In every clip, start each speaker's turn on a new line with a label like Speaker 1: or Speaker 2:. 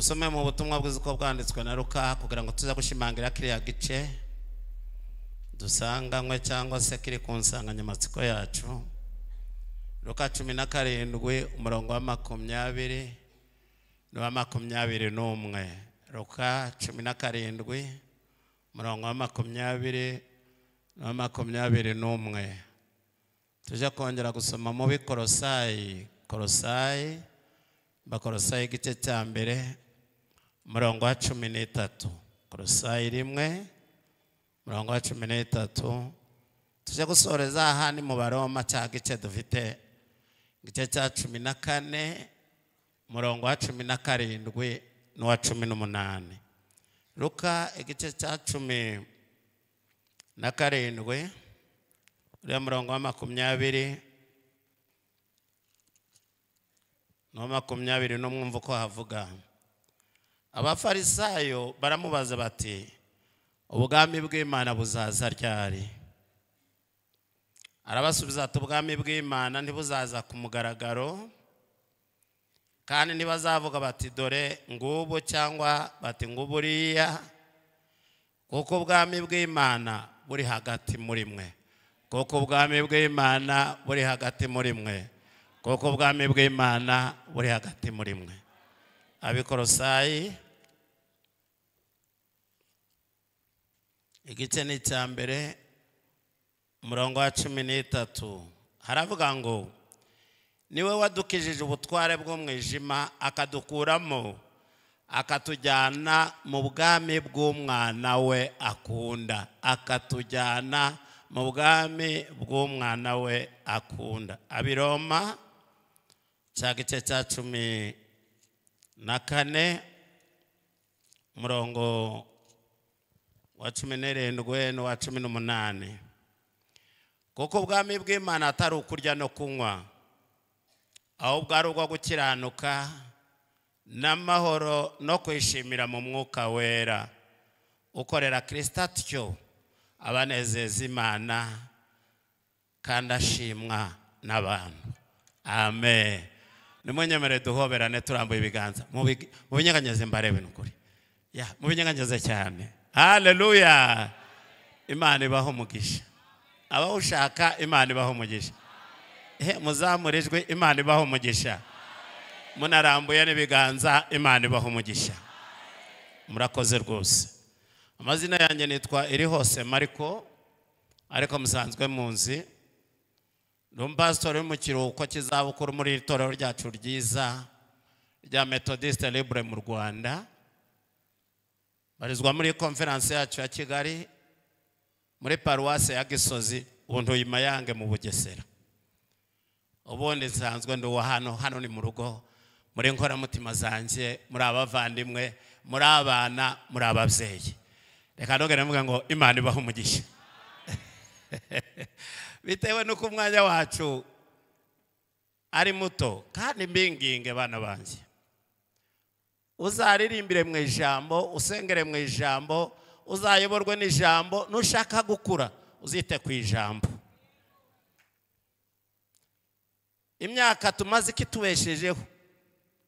Speaker 1: Dusome mu butumwa bwiza uko bwanditswe na Luka kugira ngo tuze gushimangira kiriya gice dusanganywe cyangwa se kiri ku nsanganyamatsiko yacu. Luka 17 umurongo wa 20 n'uwa 21. Luka 17 umurongo wa 20 n'uwa 21. Tujya kongera gusoma mu Bikorosayi, Korosayi, Bakorosayi igice cya mbere umurongo wa 13. Korosayi 1 umurongo wa 13. Tujya gusoreza ahandi mu Baroma cya gice dufite igice cya 14 umurongo wa 17 n'uwa 18. Luka igice cya 17 uriya murongo wa 20 n'uwa 20 n'umwumva uko havuga. Abafarisayo baramubaza bati ubwami bw'Imana buzaza ryari? Arabasubiza ati ubwami bw'Imana ntibuzaza ku mugaragaro, kandi ntibazavuga bati dore ngubu cyangwa bati nguburiya, kuko ubwami bw'Imana buri hagati muri mwe. Kuko ubwami bw'Imana buri hagati muri mwe. Kuko ubwami bw'Imana buri hagati muri mwe. Abikorosayi igice ni icya mbere umurongo wa 13 haravuga ngo niwe wadukijije ubutware bw'umwijima akadukuramo akatujyana mu bwami bw'umwana we akunda. Akatujyana mu bwami bw'umwana we akunda. Abiroma cya gice cya 14 umurongo wa 17 n'uwa 18. Kuko ubwami bw'Imana atari ukurya no kunywa, ahubwo ari ubwo gukiranuka n'amahoro no kwishimira mu mwuka wera. Ukorera Kristo atyo abanezeza Imana kandi ashimwa n'abantu. Amen. Nimunyemere duhoberane turambuye ibiganza. Mubinyeganyeze mbarebe n'ukuri. Ya, mubinyeganyeze cyane. Haleluya. Imana ibaho umugisha. Abawushaka Imana ibaho umugisha. Muzamurijwe Imana ibaho umugisha. Munarambuye n'ibiganza Imana ibaho umugisha. Murakoze rwose. Amazina yanjye nitwa Irihose Mariko, ariko musanzwe munzi. Ndi umupasitori uri mu kiruhuko cy'izabukuru muri iri torero ryacu ryiza rya Methodiste Libre mu Rwanda. Barizwa muri konferanse yacu ya Kigali muri paruwase ya Gisozi, ubu Mayange mu Bugesera. Ubundi nsanzwe ndi uwa hano, hano ni mu rugo, muri nkoramutima zanjye, muri abavandimwe, muri abana, muri ababyeyi. Reka nongere mvuge ngo Imana ibahe umugisha. Bitewe n'uko umwanya wacu ari muto, kandi mbinginge bana banjye, uzaririmbire mu ijambo, usengere mu ijambo, uzayoborwe n'ijambo. Nushaka gukura uzite ku ijambo. Imyaka tumaze kitubeshejeho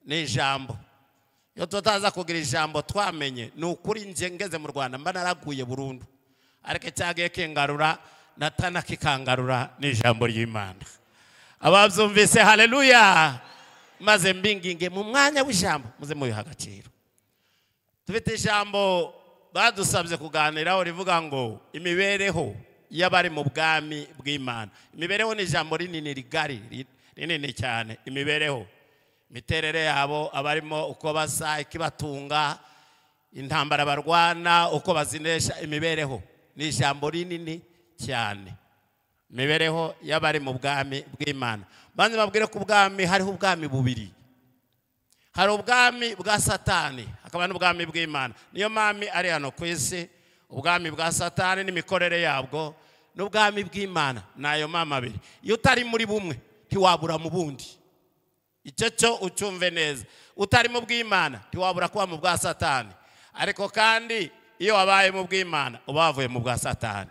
Speaker 1: ni ijambo. Iyo tutaza kugira ijambo twamenye, ni ukuri nje ngeze mu Rwanda mba naraguye burundu, ariko cyagiye kingarura natana kikangarura ni ijambo ry'Imana. Ababyumvise haleluya. Maze mbinginge mu mwanya w'ijambo muze mubiha agaciro. Tufite ijambo badusabye kuganiraho rivuga ngo imibereho y'abari mu bwami bw'Imana. Imibereho ni ijambo rinini rigari, rinini cyane. Imibereho, imiterere yabo abarimo, uko basa, ikibatunga, intambara barwana, uko bazinesha. Imibereho ni ijambo rinini cyane. Imibereho y'abari mu bwami bw'Imana. Banze babwire ko ubwami hariho ubwami bubiri. Hari ubwami bwa Satani, hakaba n'ubwami bw'Imana. Niyo mami ari hano ku isi, ubwami bwa Satani n'imikorere yabwo, n'ubwami bw'Imana. Nayo mama abiri. Iyo utari muri bumwe ntiwabura mu bundi. Icyo cyo ucyumve neza. Utari mu bw'Imana ntiwabura kuba mu bwa Satani. Ariko kandi iyo wabaye mu bw'Imana uba wavuye mu bwa Satani.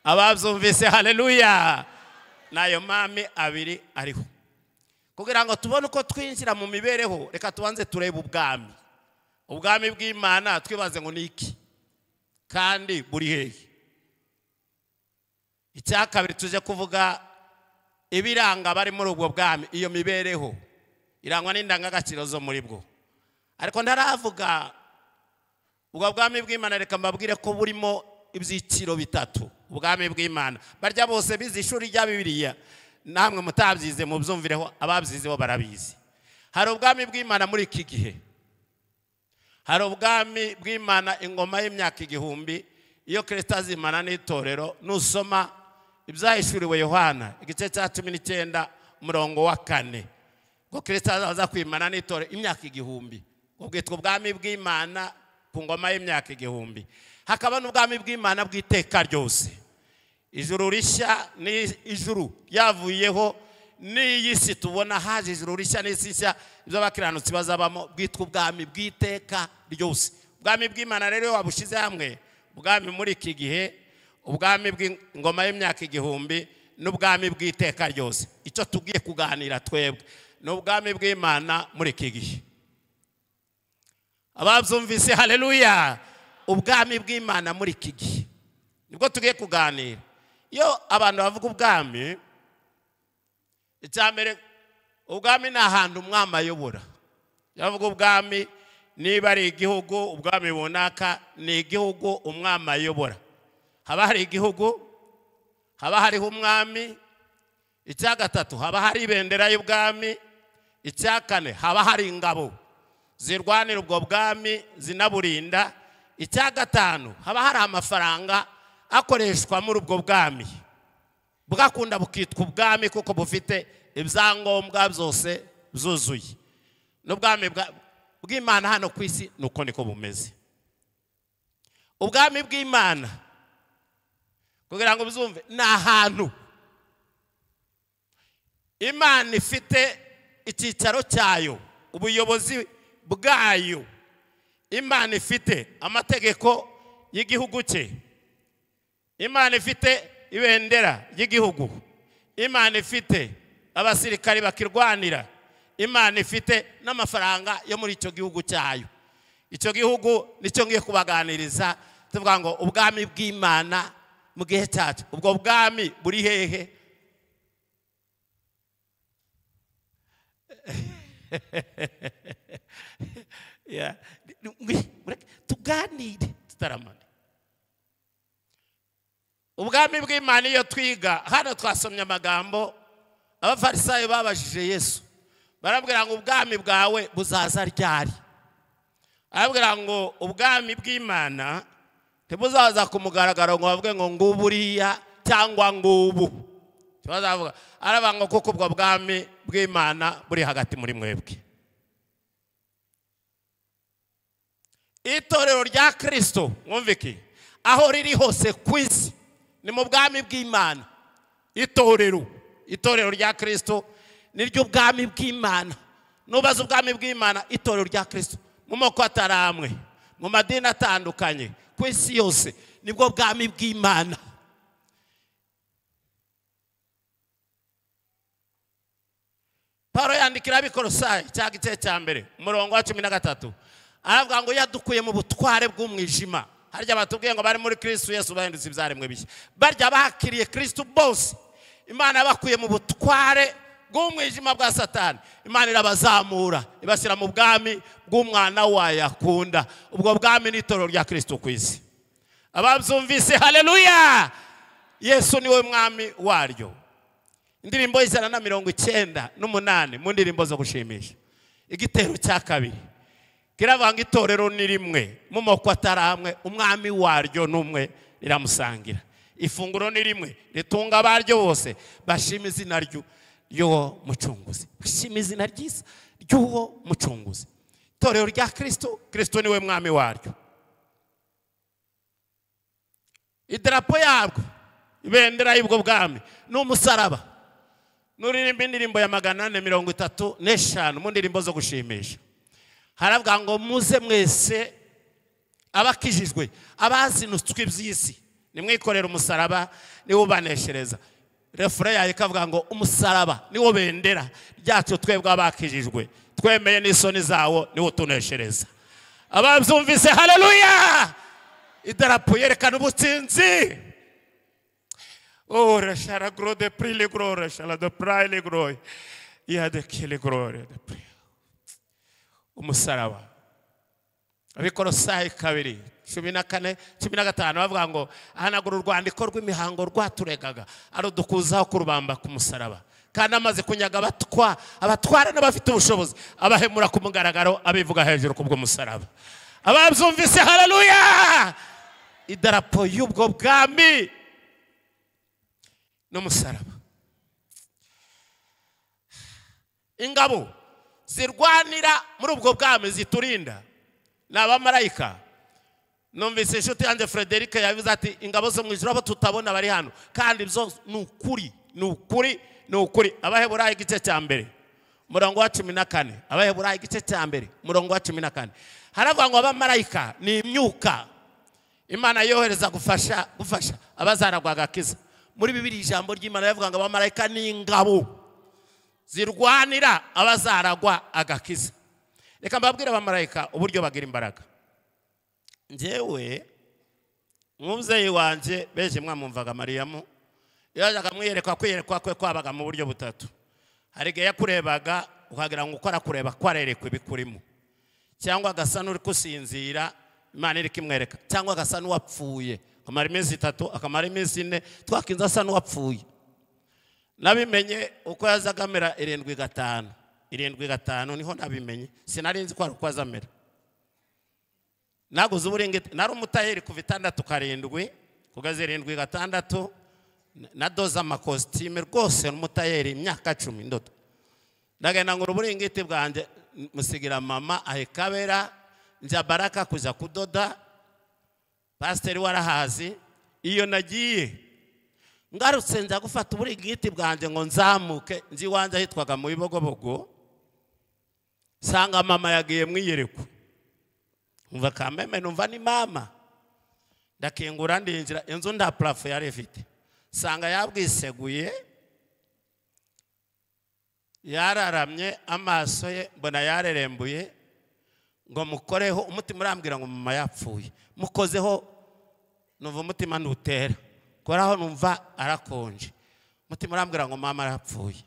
Speaker 1: Ababyumvise haleluya. Nayo mami abiri ariho. Kugira ngo tubone uko twinjira mu mibereho, reka tubanze turebe ubwami. Ubwami bw'Imana twibaze ngo ni iki kandi buri hehe. Icya kabiri tuje kuvuga ibiranga bari muri ubwo bwami, iyo mibereho irangwa n'indangagaciro zo muri bwo. Ariko ndaravuga ubwo bwami bw'Imana, reka mbabwire ko burimo ibyiciro bitatu. Ubwami bw'Imana barya bose bize ishuri rya Bibiliya, namwe mutabyize mubyumvireho, ababyize bo barabizi. Hari ubwami bw'Imana muri iki gihe, hari ubwami bw'Imana ingoma y'imyaka 1000 iyo Kristo azimana n'itorero. Nusoma ibyahishuriwe Yohana igice cya 19 umurongo wa 4, ngo Kristo azaza kwimana n'itorero imyaka 1000, ubwo bwitwa ubwami bw'Imana ku ngoma y'imyaka 1000. Hakaba n'ubwami bw'Imana bw'iteka ryose, ijuru rishya ni ijuru ryavuyeho n'iyi si tubona, haje ijuru rishya n'isi nshya, ibyo abakiranutsi bazabamo, bwitwa ubwami bw'iteka ryose. Ubwami bw'Imana rero wabushize hamwe, ubwami muri iki gihe, ubwami bw'ingoma y'imyaka 1000 n'ubwami bw'iteka ryose. Icyo tugiye kuganira twebwe ni ubwami bw'Imana muri iki gihe. Ababyumvise haleluya! Ubwami bw'Imana muri iki gihe nibwo tugiye kuganira. Iyo abantu bavuga ubwami, icya mbere ubwami ni ahantu umwami ayobora. Yavuga ubwami niba ari igihugu, ubwami runaka ni igihugu umwami ayobora. Haba hari igihugu, haba hariho umwami. Icya gatatu haba hari ibendera y'ubwami. Icya kane haba hari ingabo zirwanira ubwo bwami zinaburinda. Icya gatanu haba hari amafaranga akoreshwa muri ubwo bwami, bwakunda bukitwa ubwami kuko bufite ibyangombwa byose byuzuye. N'ubwami bw'Imana hano ku isi nuko niko bumeze. Ubwami bw'Imana kugira ngo bizumve ni ahantu Imana ifite icyicaro cyayo, ubuyobozi bwayo. Imana ifite amategeko y'igihugu cye, Imana ifite ibendera ry'igihugu, Imana ifite abasirikari bakirwanira, Imana ifite n'amafaranga yo muri icyo gihugu cyayo. Icyo gihugu nicyo ngiye kubaganiriza, tuvuga ngo ubwami bw'Imana mu gihe cyacu. Ubwo bwami buri hehe? Tuganire tutaramana. Ubwami bw'Imana iyo twiga hano twasomye amagambo abafarisayo babajije Yesu, barabwira ngo ubwami bwawe buzaza ryari? Arabwira ngo ubwami bw'Imana ntibuzaza ku mugaragaro ngo bavuge ngo nguburiya cyangwa ngubu. Bazavuga aravuga ngo kuko ubwo bwami bw'Imana buri hagati muri mwebwe. Itorero rya Kristo mwumvike aho riri hose ku isi ni mu bwami bw'Imana. Itorero rya Kristo niryo bwami bw'Imana. Nubaza ubwami bw'Imana, itorero rya Kristo mu moko ataramwe, mu madini atandukanye ku isi yose, nibwo bwami bw'Imana. Paulo yandikira ab'Ikolosayi cya gice cya mbere umurongo wa 13, aravuga ngo yadukuye mu butware bw'umwijima. Harya batubwiye ngo bari muri Kristo Yesu bahindutse ibyaremwe bishya. Barya bakiriye Kristo bose, Imana yabakuye mu butware bw'umwijima bwa Satani, Imana irabazamura ibashyira mu bwami bw'umwana wayo akunda. Ubwo bwami ni itorero rya Kristo ku isi. Ababyumvise haleluya! Yesu niwe mwami waryo. Indirimbo 198 mu ndirimbo zo gushimisha, igitero cya kabiri kiravanga itorero ni rimwe mu moko ataramwe, umwami waryo n'umwe riramusangira. Ifunguro ni rimwe ritunga abaryo bose, bashima izina ry'uwo mucunguzi, bashima izina ryiza ry'uwo mucunguzi. Itorero rya Kristo, Kristo niwe mwami waryo. Idarapo yarwo, ibendera y'ubwo bwami ni umusaraba. Nuririmba indirimbo ya 435 mu ndirimbo zo gushimisha, haravuga ngo muze mwese abakijijwe, abazinutswe iby'isi, nimwikorera umusaraba niwo ubaneshereza. Refure yayo ikavuga ngo umusaraba niwo bendera ryacu twebwe abakijijwe, twemeye n'isoni zawo niwo tuneshereza. Ababyumvise haleluya. Idarapo yerekana ubutsinzi. Ora shara grode prile grore shala de praile groi. Ya de kile grore de pri. Umusaraba. Abikolosayi 2:14 15 bavuga ngo ahanagura urwandiko rw'imihango rwaturegaga arudukuzaho kurubamba ku musaraba. Kandi amaze kunyaga abatwara n'abafite ubushobozi abahemura ku mugaragaro abivuga hejuru kubwo musaraba. Ababyumvise haleluya. Idarapo y'ubwo bwami n'umusaraba. Ingabo zirwanira muri ubwo bwami ziturinda n'abamarayika. Numvise inshuti yanjye Frederic yavuze ati ingabo zo mu ijuru abo tutabona bari hano, kandi byo ni ukuri, ni ukuri, ni ukuri. Abaheburayo igice cya 1 umurongo wa 14. Abaheburayo igice cya 1 umurongo wa 14 haravuga ngo abamarayika ni imyuka Imana yohereza gufasha abazaragwa agakiza. Muri Bibiliya ijambo ry'Imana yavuga ngo abamarayika ni ingabo zirwanira abazaragwa agakiza. Reka mbabwire abamarayika uburyo bagira imbaraga. Njyewe umubyeyi wanje beje mwamumvaga Mariyamu, yajaga mwiyerekwa kwiyerekwa kwe kwabaga mu buryo butatu. Hari igihe yakurebaga ukagira ngo ukora kureba ko arerekwa ibikurimo, cyangwa agasa n'uri kusinzira Imana iri kimwereka, cyangwa agasa n'uwapfuye akamara iminsi 3 akamara iminsi 4 twakinze asa n'uwapfuye. Nabimenye uko yazaga amera 7:5 7:5 niho nabimenye, sinari nzi ko ari uko azamera. Naguze uburingiti, nari umutayeri kuva 6 7 kugeza 7 6 nadoza amakositime rwose n'umutayeri imyaka 10 ndoto. Ndagenda ngo uburingiti bwanjye musigira mama ahekabera nja baraka kuja kudoda. Pasiteri warahazi iyo nagiye ngarutse nza gufata uburingiti bwanjye ngo nzamuke nzi wanjye hitwaga mu Bibogobogo, sanga mama yagiye mwiyerekwa. Umva kameme numva ni mama. Ndakingura ndinjira inzu nda plafo yari ifite, sanga yabwiseguye yararamye amaso ye mbona yarerembuye. Ngo mukoreho umutima urambwira ngo mama yapfuye, mukozeho numva umutima ntutera, koraho numva arakonje, umutima urambwira ngo mama arapfuye.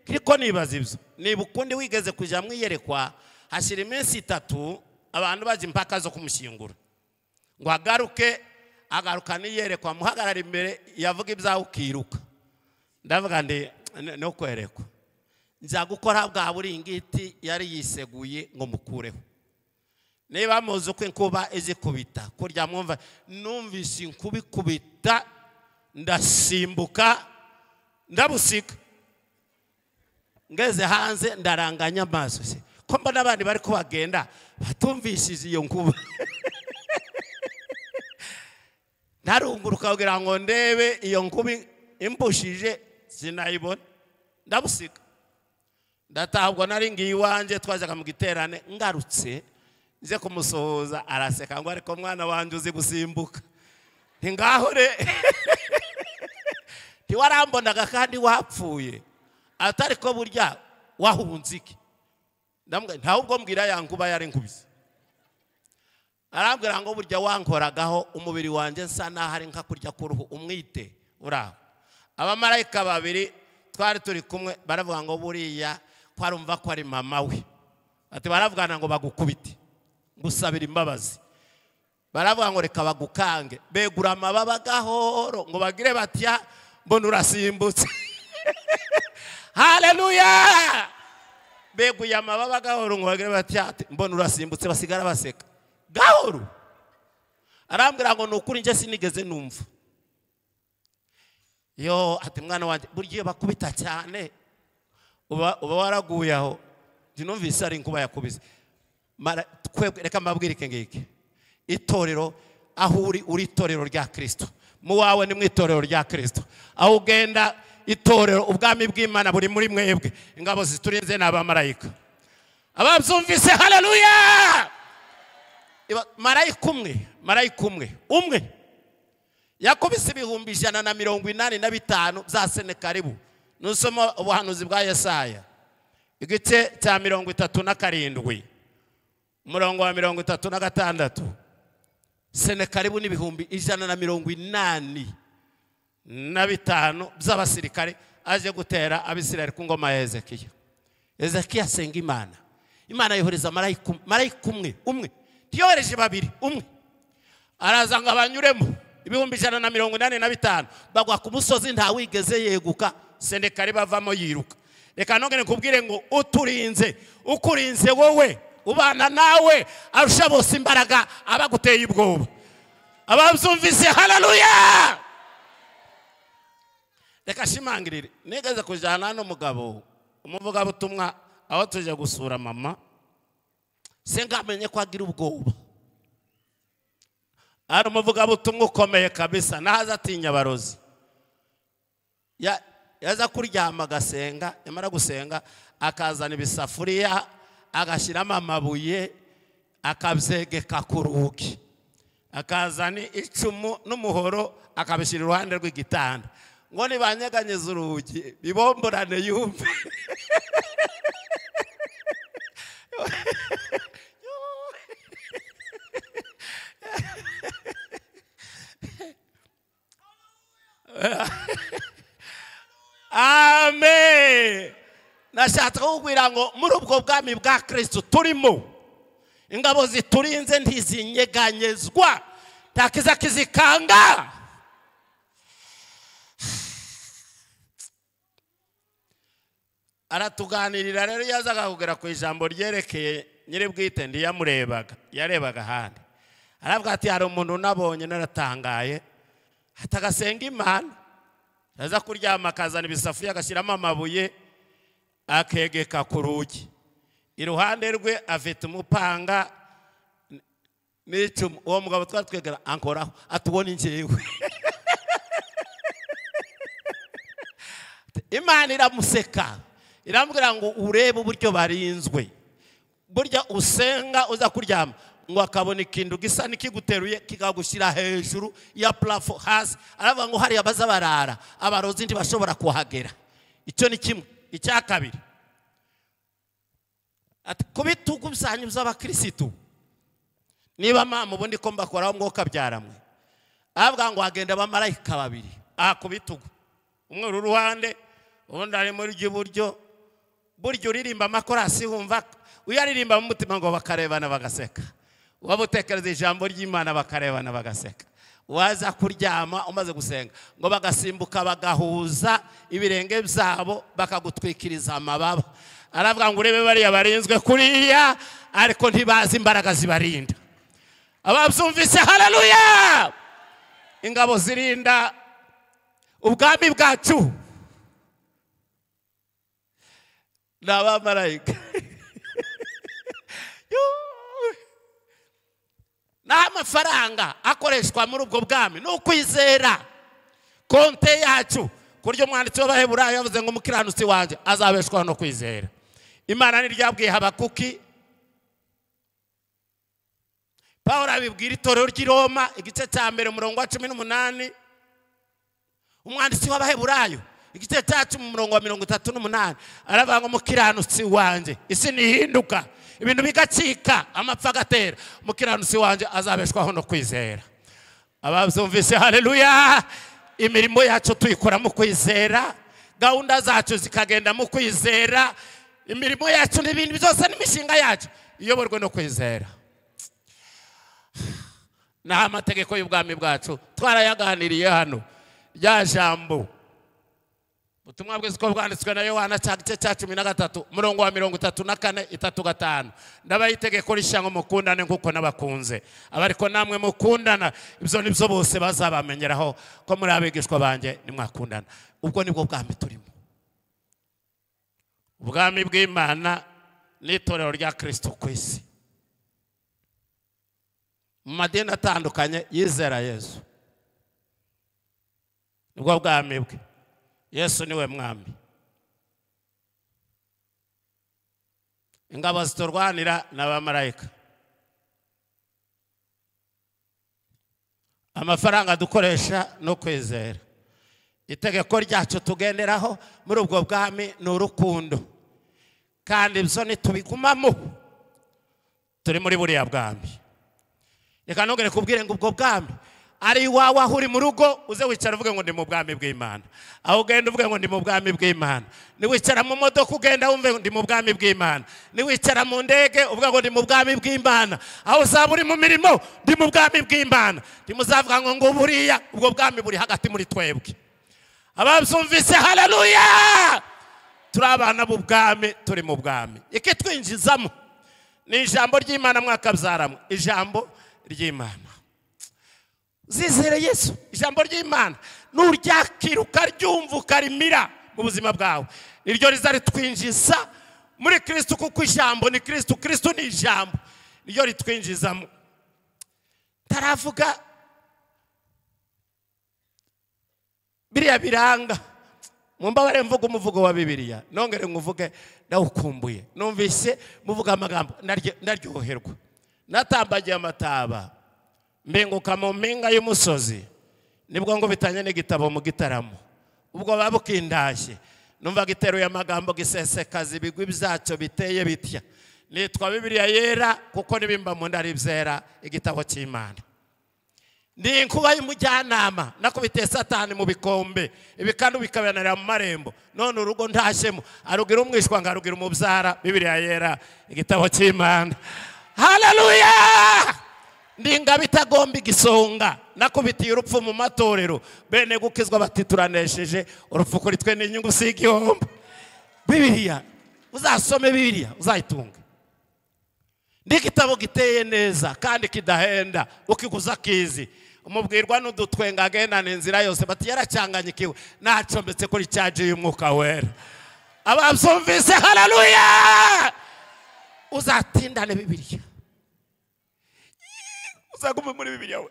Speaker 1: Kiriko nibaza ibyo niba ukundi wigeze kujya mwiyerekwa hashira iminsi 3 abantu baje impaka zo kumushyingura ngo agaruke, agaruka niyerekwa muhagarara imbere yavuga ibyawe ukiruka. Ndavuga ndi no kwerekwa nza gukora bwa buringiti yari yiseguye ngo mukureho. Niba muzi uko inkuba izikubita kurya mwumva, numvise inkuba ikubita ndasimbuka ndabusiga, ngeze hanze ndaranganya amaso se ko mbona abandi bari kubagenda batumvishije iyo nkuba. Ntarunguruka kugira ngo ndebe iyo nkuba imbushije, sinayibona, ndabusiga. Ndatabwo nari ngiye iwanjye twajaga mu giterane, ngarutse nje kumusuhuza araseka ngo ariko mwana wanjye uzi gusimbuka. Nti ngaho re ntiwarambonaga kandi wapfuye, atari ko burya wahunze iki? Ndamubwira nta ubwo mbwira ya nkuba yari nkubise. Arambwira ngo burya wankoragaho umubiri wanjye nsa naho ari nka kurya kuruhu umwite uraho. Abamarayika babiri twari turi kumwe baravuga ngo buriya kwarumva ko ari mama we. Ati baravugana ngo bagukubite ngusabira imbabazi. Baravuga ngo reka bagukange, begura amababa gahoro ngo bagire batya mbona urasimbutse. Haleluya! Beguye amababa gahoro ngo bagire batya mbona urasimbutse, basigara baseka gahoro. Arambwira ngo nukuri nje sinigeze numva. Yo ati mwana wanjye buryo bakubita cyane uba waraguye aho numvise ari inkuba yakubise. Reka mbabwire iki ngiki, itorero aho uri itorero rya Kristo, mu wawe ni mu itorero rya Kristo, aho ugenda itorero ubwami bw'Imana buri muri mwebwe, ingabo ziturinze n'abamarayika. Ababyumvise haleluya. Marayika umwe, marayika umwe yakubise 185,000 bya Senakeribu. Nusoma ubuhanuzi bwa Yesaya igice cya 37 Umurongo wa 36, Senakeribu n'ibihumbi 185 by'abasirikare aje gutera Abisirayeli ku ngoma ya Hezekiya. Hezekiya asenga Imana, Imana yohereza marayika umwe umwe, ntiyohereje babiri, umwe araza ngo abanyuremo. 185 bagwa ku musozi, ntawigeze yeguka. Senakeribu avamo yiruka. Reka nongere nkubwire ngo uturinze, ukurinze wowe, ubana nawe, arusha bose imbaraga abaguteye ubwoba. Ababyumvise haleluya. Reka shimangirire, nigeze kujyana n'umugabo umuvugabutumwa aho tuje gusura mama, singamenye ko agira ubwoba. Ari umuvugabutumwa ukomeye kabisa, nahaza atinya abarozi. Yaza kuryama agasenga, yamara gusenga akazana ibisafuriya agashyiramo amabuye akabyegeka ku rugi, akazana icumu n'umuhoro akabishyira iruhande rw'igitanda, ngo nibanyeganyeza urugi bibomborane yumve. Amen. Nashatse kukubwira ngo muri ubwo bwami bwa Kristo turimo, ingabo ziturinze ntizinyeganyezwa, nta kiza kizikanga. Aratuganirira rero, yazaga kugera ku ijambo ryerekeye nyiribwite ntiyamurebaga, yarebaga ahandi. Aravuga ati hari umuntu nabonye naratangaye, atagasenga Imana, aza kuryama akazana ibisafuriya agashyiramo amabuye akegeka ku rugi, iruhande rwe afite umupanga n'icumu. Uwo mugabo twari twegera ankoraho atubona njyewe. Imana iramuseka, irambwira ngo urebe uburyo barinzwe. Burya usenga uza kuryama ngo akabona ikintu gisa n'ikiguteruye kikagushyira hejuru ya plafo hasi. Aravuga ngo hariya baza barara, abarozi ntibashobora kuhagera. Icyo ni kimwe. Icya kabiri, ati ku bitugu byanyu by'abakirisitu, niba mama ubundi ko mbakoraho mwuka byaramwe, aravuga ngo hagenda abamarayika babiri aha ku bitugu, umwe uri uruhande undi ari muri ry'iburyo. Burya uririmba amakorasi wumva uyaririmba mu mutima ngo bakarebana bagaseka, waba utekereza ijambo ry'Imana bakarebana bagaseka, waza kuryama umaze gusenga ngo bagasimbuka bagahuza ibirenge byabo bakagutwikiriza amababa. Aravuga ngo urebe bariya barinzwe kuriya, ariko ntibazi imbaraga zibarinda. Ababyumvise haleluya. Ingabo zirinda ubwami bwacu ni abamarayika. Naho amafaranga akoreshwa muri ubwo bwami ni ukwizera. Konte yacu, kurya umwanditsi w'Abaheburayo yavuze ngo umukiranutsi wanjye azabeshwaho no kwizera. Imana ntiryabwiye Habakuki, Pawulo abibwira itorero ry'i Roma igice cya 1 umurongo wa 18, umwanditsi w'Abaheburayo igice cya 10 umurongo wa 38, aravuga ngo umukiranutsi wanjye, isi nihinduka ibintu bigacika amapfa agatera, umukiranutsi wanjye azabeshwaho no kwizera. Ababyumvise haleluya. Imirimo yacu tuyikora mu kwizera, gahunda zacu zikagenda mu kwizera, imirimo yacu n'ibindi byose n'imishinga yacu iyoborwe no kwizera. Naho amategeko y'ubwami bwacu twarayaganiriye hano, rya jambo ubutumwa bwiza uko bwanditswe na Yohana igice cya 13 umurongo wa 34 35, ndabaha itegeko rishya ngo mukundane nk'uko nabakunze, abariko namwe mukundana, ibyo nibyo bose bazabamenyeraho ko muri abigishwa banjye nimwakundana. Ubwo nibwo bwami turimo, ubwami bw'Imana n'itorero rya Kristo ku isi. Mu madini atandukanye yizera Yesu, nibwo bwami bwe. Yesu niwe mwami. Ingabo ziturwanira n'abamarayika. Amafaranga dukoresha no kwizera. Itegeko ryacu tugenderaho muri ubwo bwami ni urukundo, kandi ibyo nitubigumamo Turi muri buriya bwami. Reka nongere kubwire ngo ubwo bwami ari iwawe, aho uri mu rugo uze wicara uvuge ngo ndi mu bwami bw'Imana. Aho ugenda uvuge ngo ndi mu bwami bw'Imana. Niwicara mu modoka ugenda wumve ngo ndi mu bwami bw'Imana. Niwicara mu ndege uvuga ngo ndi mu bwami bw'Imana. Aho uzaba uri mu mirimo ndi mu bwami bw'Imana. Ntimuzavuga ngo ngo buriya ubwo bwami buri hagati muri twebwe. Ababyumvise haleluya! Turi abana b'ubwami, turi mu bwami. Ikitwinjizamo ni ijambo ry'Imana mwakabyaramwe, ijambo ry'Imana. Zizere Yesu, ijambo ry'Imana nuryakira ukaryumva ukarimira mu buzima bwawe, niryo rizaritwinjiza muri Kristo, kuko ijambo ni Kristo, Kristo ni ijambo, niryo ritwinjizamo. Taravuga biriya biranga, mumbabare mvuga umuvugo wa Bibiliya, nongere nkuvuge ndawukumbuye. Numvise muvuga amagambo ndaryoherwa. Natambagiye amataba mbinguka mu mpinga y'umusozi, nibwo ngo bitanye n'igitabo mu gitaramo. Ubwo babukindashye numva giteruye amagambo gisesekaza ibigwi byacyo biteye bitya. Nitwa Bibiliya yera kuko nibimba mu nda ari byera, igitabo cy'Imana. Ndi inkuba y'umujyanama, nakubitiye Satani mu bikombe, ibikanu bikabanarira mu marembo. None urugo ntashyemo arugira umwishwa ngarugira umubyara. Bibiliya yera, igitabo cy'Imana. Haleluya! Ndi ingabo itagomba igisonga, nakubitiye urupfu mu matorero, bene gukizwa bati turanesheje, urupfu kuri twe ni inyungu si igihombo. Bibiliya, uzasome Bibiliya uzayitunga. Ndi igitabo giteye neza kandi kidahenda, ukiguza kizi. Umubwirwa n'udutwenga agendana inzira yose bati yaracyanganyikiwe, nacombetse kuri charge y'umwuka wera. Ababyumvise haleluya! Uzatindane Bibiliya, uzagume muri Bibiliya we.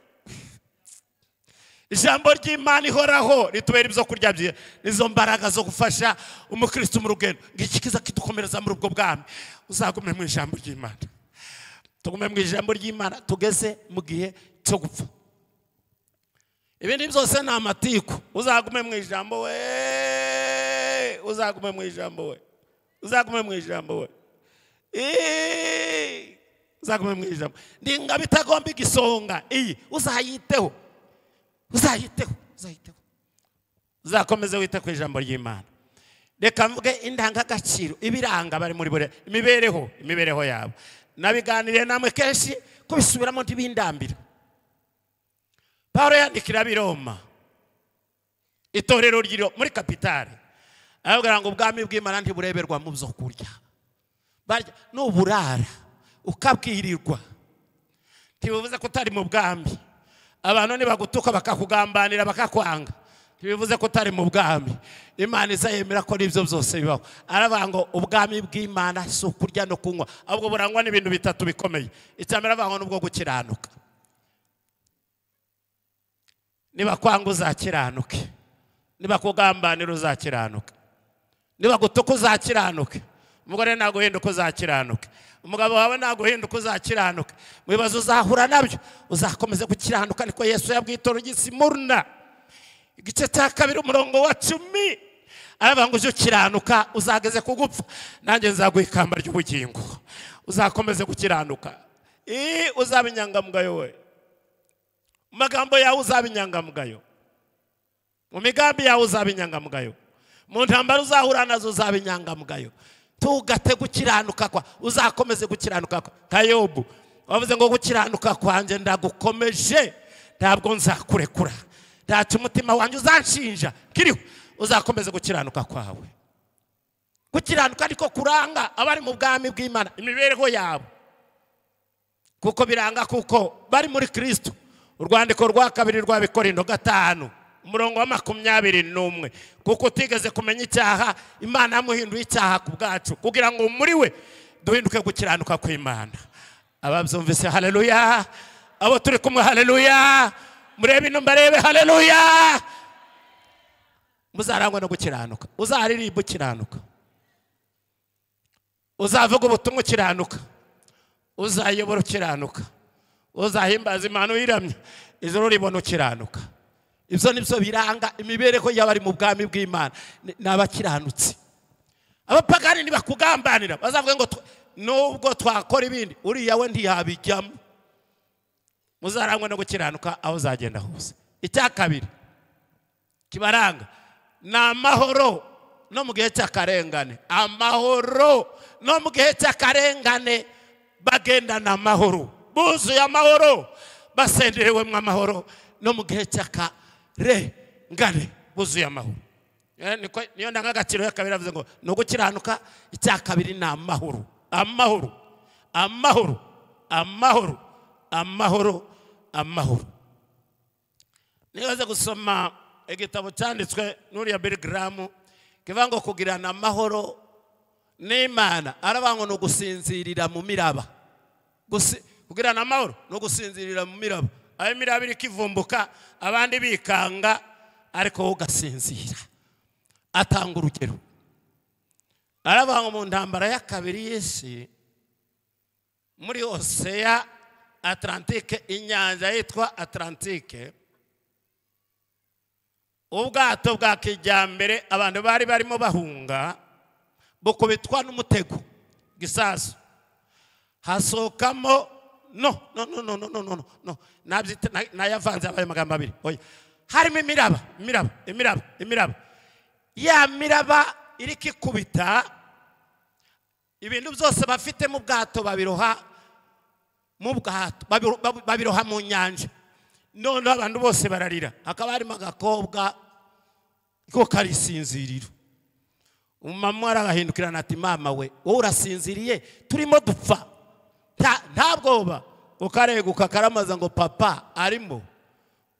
Speaker 1: Ijambo ry'Imana ihoraho ritubera ibyo kurya byiza, nizo mbaraga zo gufasha umukristo mu rugendo. Ngiki kiza kidukomereza muri ubwo bwami. Uzagume mu ijambo ry'Imana, tugume mu ijambo ry'Imana tugeze mu gihe cyo gupfa. Ibindi byose ni amatiku. Uzagume mu ijambo we, uzagume mu ijambo we, uzagume mu ijambo we, uzagume mu ijambo. Ndi ingabo itagomba igisonga, iyi uzayiteho, uzayiteho, uzayiteho. Uzakomeze wite ku ijambo ry'Imana. Reka mvuge indangagaciro ibiranga bari muri bure imibereho, imibereho yabo. Nabiganiriye namwe kenshi, kubisubiramo ntibindambira. Paulo yandikira ab'i Roma, itorero ry'iro muri kapitale, arababwira ngo ubwami bw'Imana ntibureberwa mu byo kurya. Barya n'uburara ukabwirirwa, ntibivuze ko utari mu bwami. Abantu nibagutuka bakakugambanira bakakwanga, ntibivuze ko utari mu bwami. Imana izayemera ko n'ibyo byose bibaho. Aravuga ngo ubwami bw'Imana si ukurya no kunywa, ahubwo burangwa n'ibintu bitatu bikomeye. Icya mbere aravuga ngo n'ubwo gukiranuka. Niba kwanga uzakiranuke, niba kugambanira uzakiranuke, niba gutuka uzakiranuke, umugore naguhinduka uzakiranuke, umugabo wawe naguhinduka uzakiranuke. Mu bibazo uzahura nabyo uzakomeza gukiranuka. Niko Yesu yabwiye itorero ry'i Simuruna, igice cya 2 umurongo wa 10, aravuga ngo ujye ukiranuka uzageze kugupfa, nanjye nzaguha ikamba ry'ubugingo. Uzakomeze gukiranuka, uzaba inyangamugayo we. Mu magambo yawe uzaba inyangamugayo, mu migambi yawe uzaba inyangamugayo, mu ntambara uzahura nazo uzaba inyangamugayo. Tugate gukiranuka kwa, uzakomeze gukiranuka kwa. Nka Yobu wavuze ngo gukiranuka kwanjye ndagukomeje, ntabwo nzakurekura, ntacyo umutima wanjye uzanshinja kiriho. Uzakomeze gukiranuka kwawe. Gukiranuka niko kuranga abari mu bwami bw'Imana, imibereho yabo, kuko biranga kuko bari muri Kristo. Urwandiko rwa 2 rw'Abikorinto 5 umurongo wa 21, kuko utigeze kumenya icyaha, Imana yamuhinduye icyaha ku bwacu, kugira ngo muri we duhinduke gukiranuka kw'Imana. Ababyumvise haleluya! Abo turi kumwe haleluya! Murebe ino mbarebe haleluya! Muzarangwa no gukiranuka, uzaririmba ukiranuka, uzavuga ubutumwa ukiranuka, uzayobora ukiranuka, uzahimbaza Imana uyiramye, ijoro ribona ukiranuka. Ibyo nibyo biranga imibereho y'abari mu bwami bw'Imana, ni abakiranutsi. Abapagani nibakugambanira bazavuga ngo Nubwo twakora ibindi, uriya we ntiyabijyamo. Muzarangwe no gukiranuka aho uzagenda hose. Icya kabiri kibaranga ni amahoro no mu gihe cy'akarengane. Amahoro no mu gihe cy'akarengane, bagendana amahoro, buzuye amahoro, basenderewemo amahoro no mu gihe cy'akarengane, buzuye amahoro. Niyo ndangagaciro ya kabiri avuze ngo ni ugukiranuka. Icya kabiri ni amahoro, amahoro, amahoro, amahoro, amahoro, amahoro. Nibaze gusoma igitabo cyanditswe n'uriya Billy Graham kivuga ngo kugirana amahoro n'Imana, aravuga ngo ni ugusinzirira mu miraba. Kugirana amahoro ni ugusinzirira mu miraba. Aho imiraba iri kivumbuka abandi bikanga, ariko wowe ugasinzira. Atanga urugero, aravuga ngo mu ntambara ya kabiri y'isi, muri Oseya Atlantike, inyanja yitwa Atlantike, ubwato bwa kijyambere abantu bari barimo bahunga bukubitwa n'umutego gisasu, hasohokamo no no no no no no no no nabyita nayavanze abaye amagambo abiri. Oya, harimo imiraba, imiraba, imiraba, imiraba. Ya miraba iri kikubita ibintu byose bafite mu bwato, babiroha mu bwato, babiroha mu nyanja. Noneho abantu bose bararira, hakaba harimo agakobwa ko karisinzirira. Umumama arahindukirana ati mama we, wowe urasinziriye, turimo dupfa, nta bwoba. Ukareguka karamaza ngo papa arimo,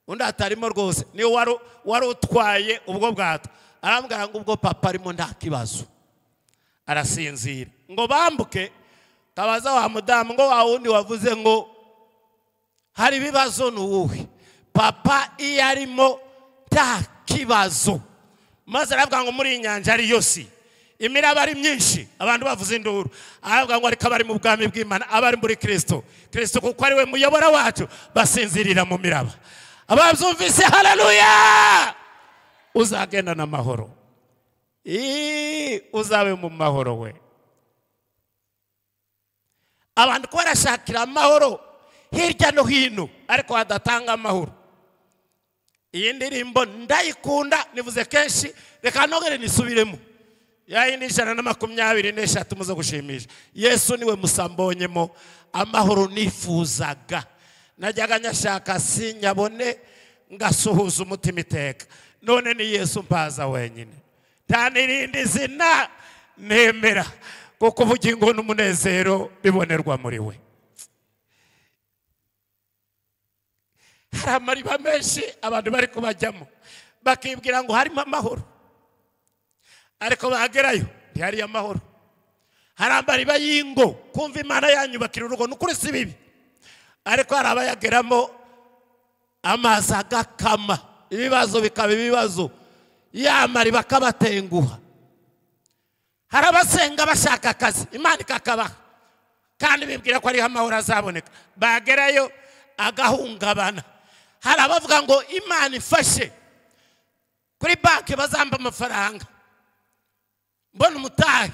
Speaker 1: undi atarimo rwose, niwe wari utwaye ubwo bwato. Arambwira ngo ubwo papa arimo nta kibazo, arasinzira. Ngo bambuke, kabaza wa mudamu ngo wa wundi wavuze ngo hari ibibazo ni uwuhe? Papa iyo arimo nta kibazo. Maze aravuga ngo muri iyi nyanja ari yose imiraba ari myinshi, abantu bavuze induru. Aravuga ngo ariko abari mu bwami bw'Imana, abari muri Kristo, Kristo kuko ari we muyobora wacu, basinzirira mu miraba. Ababyumvise haleluya! Uzagendana amahoro, uzabe mu mahoro we. Abantu ko barashakira amahoro hirya no hino, ariko badatanga amahoro. Iyi ndirimbo ndayikunda, nivuze kenshi, reka nongere nisubiremo. Ya yindi 123 muzo gushimisha. Yesu niwe musambonyemo amahoro nifuzaga, najyaga nyashaka sinyabone, ngasuhuza umutima iteka. None ni Yesu mpaza wenyine, nta n'irindi zina nemera, kuko ubugingo n'umunezero bibonerwa muri we. Hari amariba menshi abantu bari kubajyamo bakibwira ngo harimo amahoro, ariko bagerayo ntihari amahoro. Hari amariba y'ingo, kumva Imana yanyubakira urugo, n'ukuri si bibi, ariko hari abayageramo amazi agakama, ibibazo bikaba ibibazo, ya mariba akabatenguha. Hari abasenga bashaka akazi, Imana ikakabaha, kandi bibwira ko ariho amahoro azaboneka, bagerayo agahungabana. Hari abavuga ngo Imana ifashe kuri banki bazamba amafaranga mbona umutahe,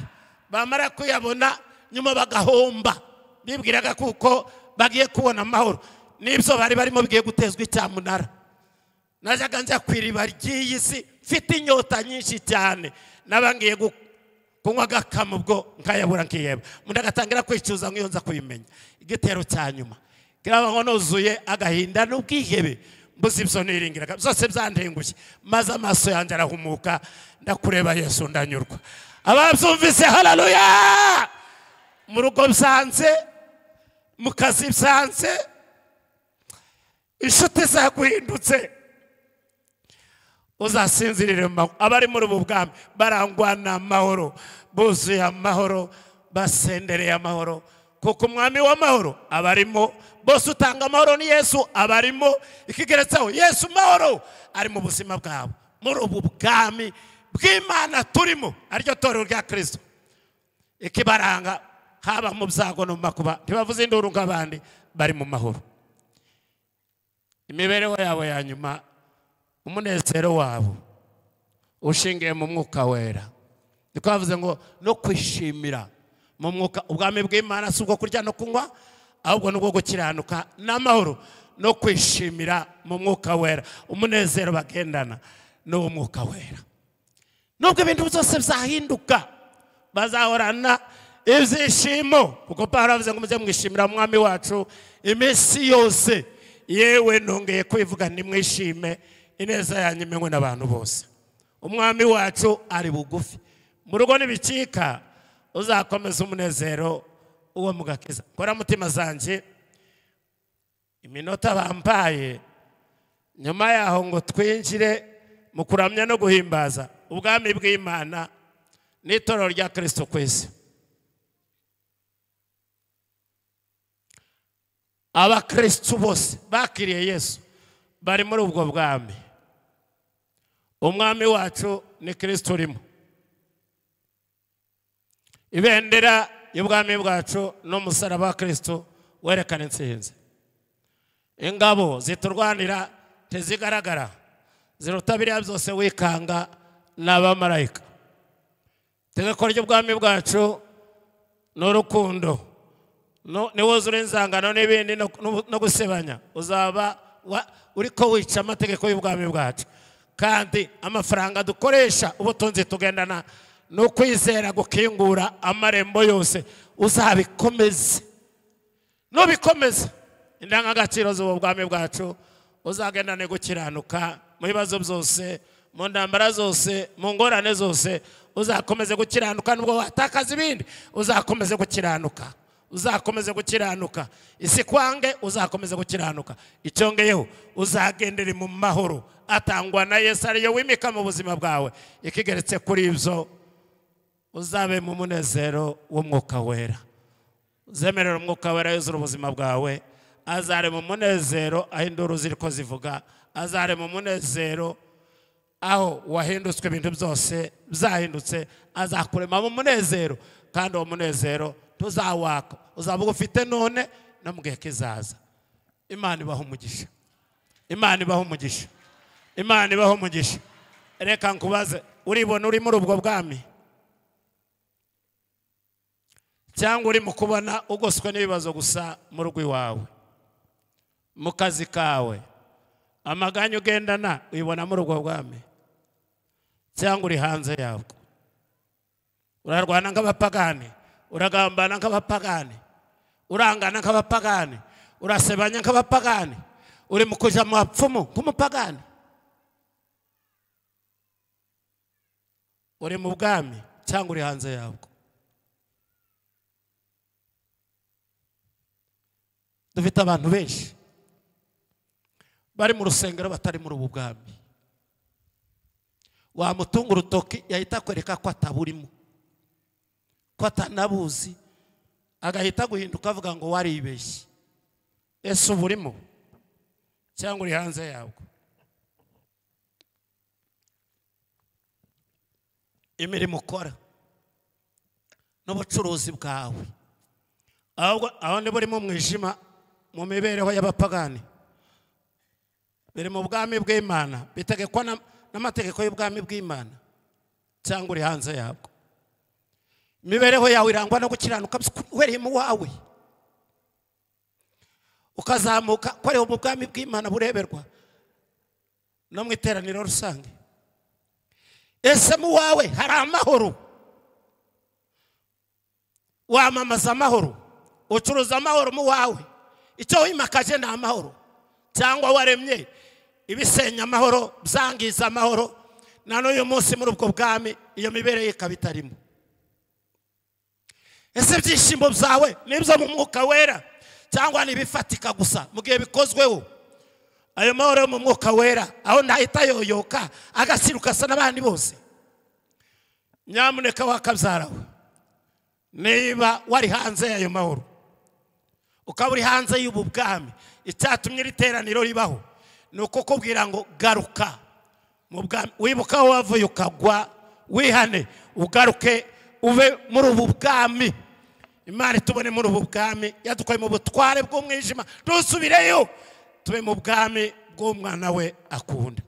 Speaker 1: bamara kuyabona nyuma bagahomba, bibwiraga kuko bagiye kubona amahoro, n'ibyo bari barimo bigiye gutezwa icyamunara. Najyaga njya ku iriba ry'iyi si mfite inyota nyinshi cyane, nabangiye kunywa agakama ubwo nkayabura nkiheba, umuntu agatangira kwicuza nk'iyo nza kubimenya. Igitero cya nyuma kiraba ngo nuzuye agahinda n'ubwihebe, mbuze ibyo niringiraga byose byantengushye, maze amaso yanjye arahumuka, ndakureba Yesu ndanyurwa. Ababyumvise haleluya! Mu rugo byanze, mu kazi byanze, inshuti zaguhindutse, uzasinzirire mu mahoro. Abari muri ubu bwami barangwa n'amahoro, buzuye amahoro, basendereye amahoro, kuko umwami w'amahoro abarimo bose. Utanga amahoro ni Yesu, abarimo. Ikigeretseho Yesu mahoro ari mu buzima bwabo. Muri ubu bwami bw'Imana turimo, ariryo torero rya Kristo, ikibaranga haba mu byago no mu makuba, ntibavuze induru nk'abandi, bari mu mahoro. Imibereho yabo ya nyuma, umunezero wabo ushingiye mu mwuka wera. Niko bavuze ngo no kwishimira mu mwuka. Ubwami bw'Imana si ubwo kurya no kunywa, ahubwo n'ubwo gukiranuka n'amahoro no kwishimira mu mwuka wera. Umunezero bagendana n'uwo mwuka wera. Nubwo ibintu byose byahinduka, bazahorana ibyishimo, kuko Pawulo avuze ngo muze mwishimira umwami wacu iminsi yose. Yewe nongeye kwivuga nimwishime, ineza yanyu imenywe n'abantu bose. Umwami wacu ari bugufi. Mu rugo nibicika, uzakomeza umunezero uwo mugakiza. Kora mutima zanje, iminota bampaye nyuma yaho ngo twinjire mu kuramya no guhimbaza ubwami bw'Imana n'itorero rya Kristo ku isi. Abakristo bose bakiriye Yesu bari muri ubwo bwami. Umwami wacu ni Kristo urimo. Ibendera y'ubwami bwacu n'umusaraba wa Kristo werekana intsinzi. Ingabo ziturwanira ntizigaragara, ziruta biriya byose wikanga n'abamarayika. Itegeko ry'ubwami bwacu n'urukundo, niwuzura inzangano n'ibindi no gusebanya, uzaba uriko wica amategeko y'ubwami bwacu. Kandi amafaranga dukoresha, ubutunzi tugendana, no kwizera gukingura amarembo yose, uzabikomeze. Nubikomeza indangagaciro z'ubu bwami bwacu, uzagendane gukiranuka mu bibazo byose, mu ntambara zose, mu ngorane zose, uzakomeze gukiranuka. Nubwo watakaza ibindi, uzakomeze gukiranuka, uzakomeze gukiranuka. Isi kwange, uzakomeze gukiranuka. Icyongeyeho, uzagendere mu mahoro atangwa na Yesu ariyo wimika mu buzima bwawe. Ikigeretse kuri ibyo, uzabe mu munezero w'umwuka wera. Uzemerera umwuka wera yuzura ubuzima bwawe, azare mu munezero aho induru ziriko zivuga, azare mu munezero aho wahindutswe ibintu byose byahindutse, azakurema mu munezero, kandi uwo munezero tuzawaka, uzaba ufite none no mu gihe kizaza. Imana ibaho umugisha. Imana ibaho umugisha. Imana ibaho umugisha. Reka nkubaze, uribona uri muri ubwo bwami, cyangwa uri mu kubona ugoswe n'ibibazo gusa mu rugo iwawe, mu kazi kawe, amaganya ugendana, uyibona muri ubwo bwami, cyangwa uri hanze yabwo? Urarwana nk'abapagani, uragambana nk'abapagani, urangana nk'abapagani, urasebanya nk'abapagani, uri mu kuja mu bapfumu nk'umupagani. Uri mu bwami cyangwa uri hanze yabwo? Dufite abantu benshi bari mu rusengero batari muri ubu bwami. Wamutunga urutoki yahita akwereka ko ataburimo, ko atanabuzi, agahita guhinduka avuga ngo waribeshye. Ese uburimo cyangwa uri hanze yabwo? Imirimo ukora n'ubucuruzi bwawe, aho ni burimo umwijima mu mibereho y'abapagani, biri mu bwami bw'Imana, bitegekwa n'amategeko y'ubwami bw'Imana, cyangwa uri hanze yabwo? Imibereho yawe irangwa no gukiranuka uhereye mu wawe ukazamuka, ko ariho mu bwami bw'Imana bureberwa no mu iteraniro rusange. Ese mu wawe hari amahoro? Wamamaza amahoro, ucuruza amahoro mu wawe, icyo wimakaje ni amahoro, cyangwa waremye ibisenya amahoro, byangiza amahoro, na n'uyu munsi muri ubwo bwami iyo mibereho ikaba itarimo? Ese ibyishimo byawe nibyo mu mwuka wera, cyangwa nibifatika gusa mu gihe bikozweho? Ayo mahoro yo mu mwuka wera aho ntahita yoyoka agasiruka asa n'abandi bose. Nyamuneka wakabyarawe, niba wari hanze y'ayo mahoro, ukaba uri hanze y'ubu bwami, icyatumye iri teraniro ribaho ni ukukubwira ngo garuka mu bwami, wibuka aho wavuye ukagwa, wihane, ugaruke ube muri ubu bwami. Imana itubone muri ubu bwami, yadukuye mu butware bw'umwijima, ntusubireyo, tube mu bwami bw'umwana we akunda.